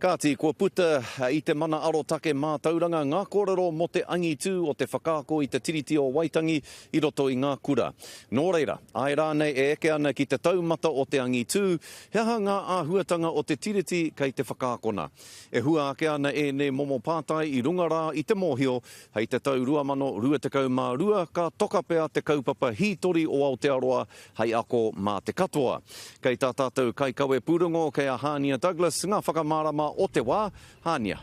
Kāti, kua puta i te Mana Arotake Mātauranga ngā kōrero mō te angitū o te whakaako i te Tiriti o Waitangi i roto i ngā kura. Nō reira, āe rānei e eke ana ki te taumata o te angitū, he aha ngā āhuatanga o te Tiriti kei te whakaakona? E hua ake ana ēnei momo pātai i runga rā i te mōhio, hei te tau 2022 ka toka pea te kaupapa hītori o Aotearoa hei ako mā te katoa. Kei tā tātou kaikawe pūrongo kei a Hānia Douglas ngā whakamārama o te wā. Hānia.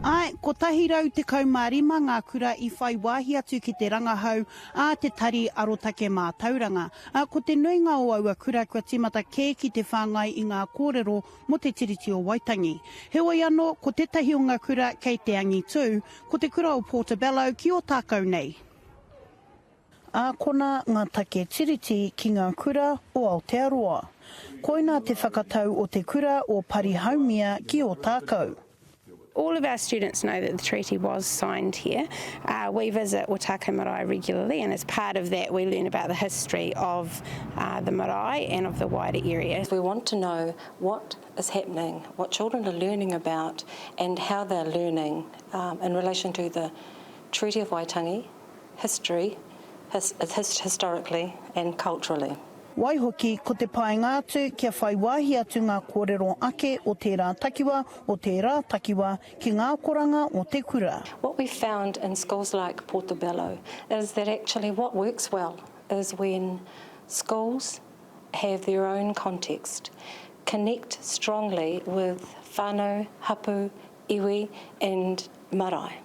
Āe, 115 ngā kura i whai wāhi atu ki te rangahau a Te Tari Arotake Mātauranga. Ā, ko te nuinga o aua kura kua tīmata kē ki te whāngai i ngā kōrero mō Te Tiriti o Waitangi. Heoi anō, ko tētahi o ngā kura kei te angitū, ko te kura o Portobello ki Ōtākou nei. Ākona ngā take Tiriti ki ngā kura o Aotearoa. Koinā te whakatau o te kura o Parihaumia ki Ōtākou. All of our students know that the treaty was signed here. Uh, we visit Ōtākou Marae regularly and as part of that we learn about the history of uh, the marae and of the wider area. We want to know what is happening, what children are learning about and how they're learning um, in relation to the Treaty of Waitangi, history, his, his, historically and culturally. Waihoki, ko te painga atu kia whai wāhi atu ngā kōrero ake o tērā takiwa, o tērā takiwa ki ngā akoranga o te kura. What we found in schools like Portobello is that actually what works well is when schools have their own context, connect strongly with whānau, hapu, iwi and marae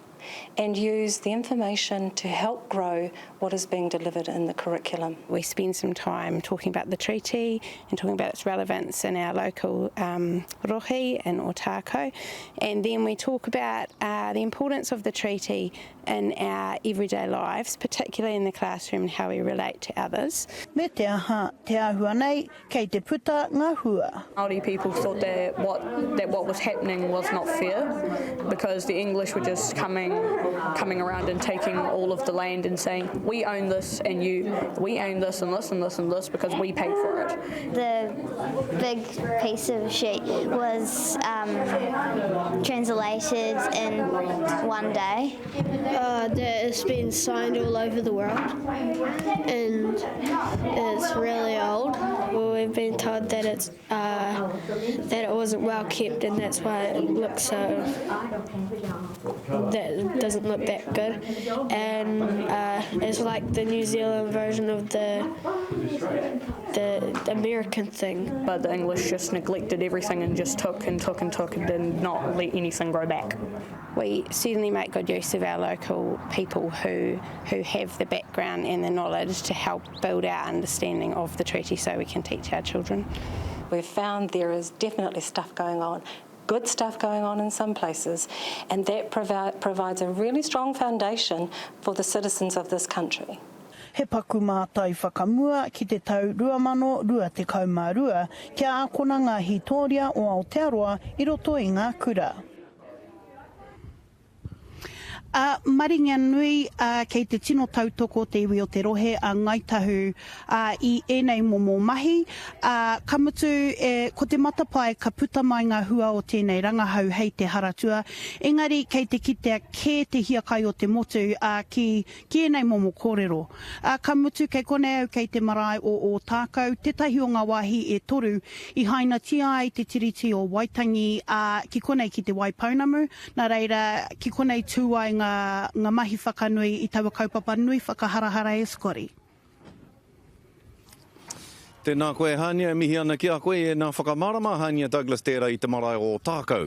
and use the information to help grow what is being delivered in the curriculum. We spend some time talking about the treaty and talking about its relevance in our local um, rohe in Otago and then we talk about uh, the importance of the treaty in our everyday lives, particularly in the classroom and how we relate to others. Me te aha, te āhua nei, Kei te puta ngā hua. Māori people thought that what that what was happening was not fair because the English were just coming coming around and taking all of the land and saying we own this and you we own this and this and this and this because we paid for it. The big piece of sheet was um, translated in one day. Uh, that it's been signed all over the world and it's really old. Well, we've been told that it's uh, that it wasn't well kept and that's why it looks so that it doesn't look that good. And uh, it's like the New Zealand version of the the American thing. But the English just neglected everything and just took and took and took and did not let anything grow back. We certainly make good use of our local people who, who have the background and the knowledge to help build our understanding of the treaty so we can teach our children. We've found there is definitely stuff going on good stuff going on in some places, and that provi provides a really strong foundation for the citizens of this country. He paku mātai whakamua ki te tau 2022 kia ākona ngā hītōria o Aotearoa i roto i ngā kura. A Maringanui, ā, kei te tino tautoko te iwi o te rohe a Ngāi Tahu, ā, i ēnei momo mahi, ā, ka mutu, e, ko te matapae ka puta mai ngā hua o tēnei rangahau hei te Haratua, engari kei te kitea kē te hiakai o te motu, ā, ki, ki ēnei momo kōrero. Ā, ka mutu, kei konei au kei te marae o Ōtākou, tētahi o ngā wāhi e toru i hainatia ai te Tiriti o Waitangi, ā, ki konei ki Te Waipounamu, nā reira, ki konei tū ai ngā, ngā mahi whakanui i taua kaupapa nui whakaharahara e Scotty. Tēnā koe Hania, e mihi ana ki a koe i ēnā whakamārama, Hania Douglas tērā i te marae o Ōtākou.